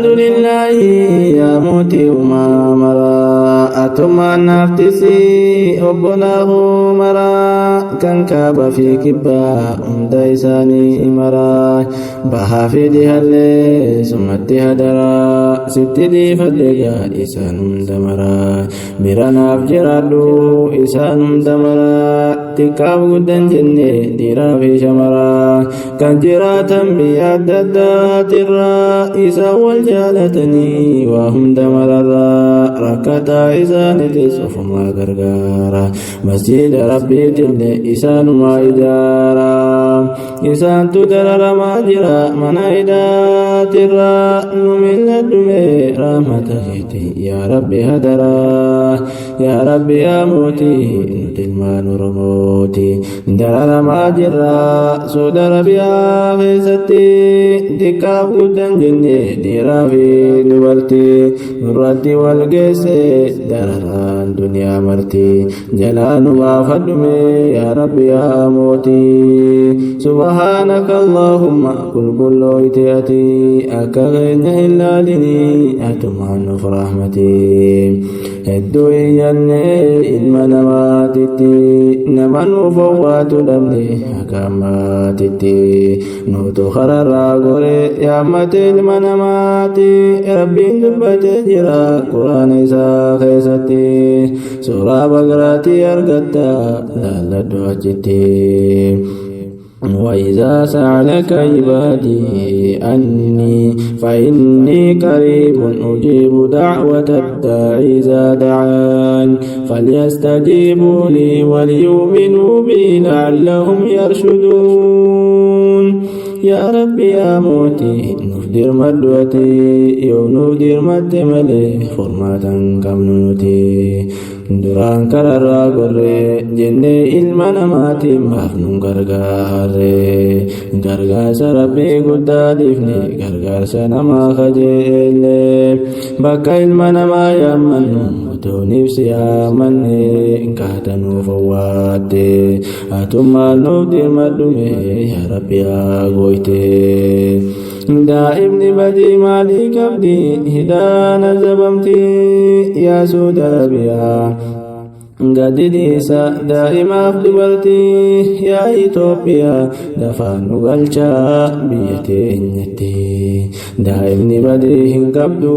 Alhamdulillaahi yaa mootii uumaa maraa atummaan naaf tisii obbolaa koo maraa kan kaaba fi kibbaa hunda isaanii maraa bahaa fi dhihallee sumatti hadaraa sitti dhiifadhe gaa isaan hunda maraa bira naaf jiraadhu isaan hunda maraa xiqqaaf guddan jenne dhiiraa fi shamaraa kan jiraatan biyya adda addaatirraa isaan wal jaalatanii waa hunda mararraa rakkataa isaanitis ofumaa gargaara masjiida rabbiitillee isaanumaa ijaara isaantu dararamaa jira mana hidhaatirraa nu milladhume rahmata keeti yaa rabbi hadaraa yaa rabbi yaa mootii nuti ilmaan oromooti dararamaa jirra Suudi Arabiyaa keessatti xiqqaaf guddan jenne dhiiraa fi dubartii nurratti wal geesse dararaan duniyaa marti jalaa nu baafadhume yaa rabbi yaa mootii subhaanaka allaahumma qulqullooyte ati akka keenya hin laalinii atumaan nuuf rahmatii Hedduu iyyanne ilma namaatitti nama nuuf owwaatu dhabne akka ammaatitti nuutu kararraa gore yaammate ilma namaati rabbiin dubbatee jira quraana isaa keessatti suuraa baqaraatii argatta laalladhu achitti. وإذا سألك عبادي أني فإني قريب أجيب دعوة الداعي إذا دعان فليستجيبوا لي وليؤمنوا بي لعلهم يرشدون يا ربي يا موتي نفدر مدوتي يو نفدر مد ملي فرماتا كم نوتي Duraan kararraa gorree jennee ilma namaatiin maaf nun gargaarre gargaarsa rabbii guddaa dhiifne gargaarsa namaa kajeelle bakka ilma namaa yaammannu utuu ibsi yaamanne kaata nuuf owwaatte atummaan nuuf dirmadhume yaa rabbi yaa gooyte. Daa'imni badii maalii qabdi hidhaan azabamti yaa Suudi Arabiyaa. Gadi dhiisa daa'imaaf dubartii yaa Itoophiyaa dafaan nu galchaa biyya teenyatti. Daa'imni badii hin qabdu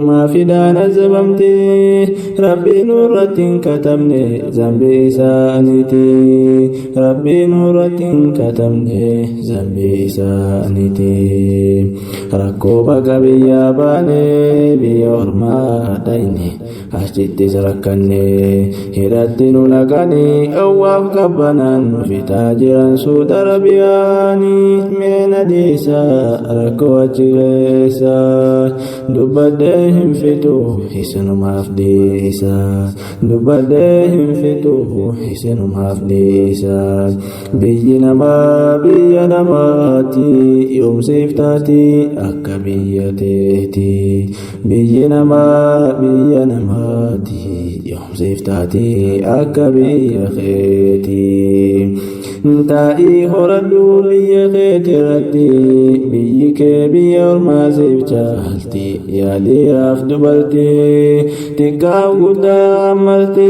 maaf hidhaan azabamti rabbii nurratti hin katabne zambii isaaniiti. Rabbii nurratti hin katabne zambii isaaniiti. Rakkoo baga biyyaa baane biyya ormaa dhayne. Achittis rakkanne hidhatti nu naqanii owwaaf qabbanaan nu fixaa jiran Suudi Arabiyaanii mee na dhiisa rakkoo achi keessa dubbadhee hin fixu isinumaaf dhiisa dubbadhee hin fixu isinumaaf dhiisa biyyi namaa biyya namaati yoomsiif taati akka biyya teeti. Biyyi namaa biyya namaati yoomsiif taati akka biyya keeti. Taa'ii horadhu biyya keeti irratti biyyi kee biyya ormaa siif caalti yaa dhiiraaf dubartii xiqqaaf guddaa marti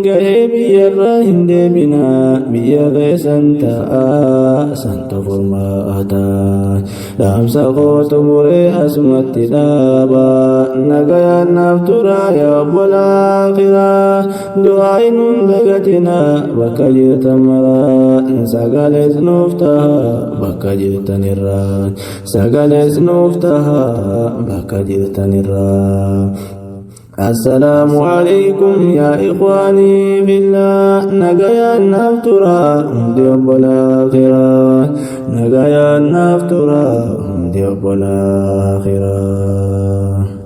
gahee biyyarraa hin deebina biyya keessan taa'aa santu furmaata. Dhaamsa koo xumuree asumatti dhaaba. Nagayaan naaf turaa yaa obbolaa akiraa. Du'aayin nun dagatina bakka jirtan maraa. Sagalees nuuf taha bakka jirtanirraa. Sagalees nuuf taha bakka jirtanirraa. Assalaamu alaikum yaa ikhwaanii fillah nagayaan naaf tura hundi obbolaa akiraa nagayaan naaf tura hundi obbolaa akiraa.